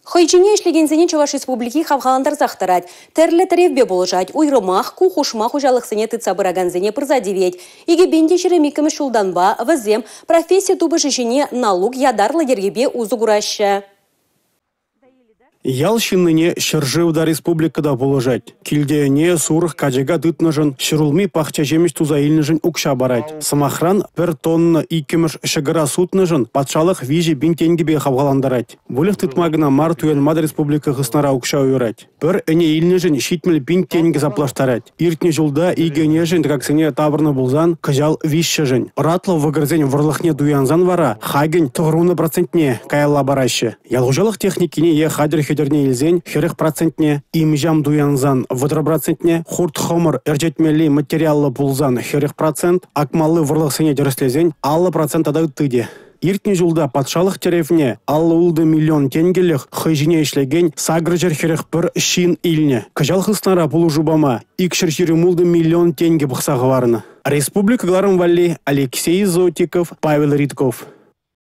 Хӑй ҫине ӗҫлекенсене Чӑваш Республики хавхалантарсах тӑрать. Тӗрлӗ тӗревпе пулӑшать. Уйрӑмах ку хушма хуҫалӑхсене тытса пыракансене пырса тивет. 2022-мӗш ҫултанпа вӗсем професси тупӑшӗ ҫине налук ятарлӑ йӗркепе усӑ кураҫҫӗ. Ял ҫыннине ҫӗршыв та, республика та пулӑшать. Килте ӗне, сурӑх, качака тытнӑшӑн, ҫӗрулми, пахча ҫимӗҫ туса илнӗшӗн укҫа парать. Сӑмахран, пӗр тонна иккӗмӗш ҫӑкӑра сутнӑшӑн патшалӑх 3 пин тенкӗпе хавхалантарать. Выльӑх тытма кӑна мар, туянма та республика хыснара укҫа уйӑрать. Пӗр ӗне илнӗшӗн 70 пин тенкӗ саплаштарать. Иртнӗ ҫулта икӗ ӗнешӗн тӑкаксене тавӑрнӑ пулсан, кӑҫал – виҫҫӗшӗн. Ӑратлӑ вӑкӑрсен вӑрлӑхне туянсан вара хакӗн 90 процентне каялла параҫҫӗ. Ял хуҫалӑх техникине е хатӗр-хӗтӗрне илсен 40 процентне, им-ҫам туянсан 30 процентне, хурт-хӑмӑр ӗрчетмелли материаллӑ пулсан 40 процент, акмалли вӑрлӑхсене тӗрӗслесен 50 процент тата ытти те. Иртнӗ ҫулта патшалӑх тӗревне 56 миллион тенкӗлӗх хӑй ҫине ӗҫлекен 841 ҫын илнӗ. Кӑҫал хыснара пулӑшу пама 226 миллион тенкӗ пӑхса хӑварнӑ. Республика кӑларӑм валли Алексей Зотиков, Павел Ритков.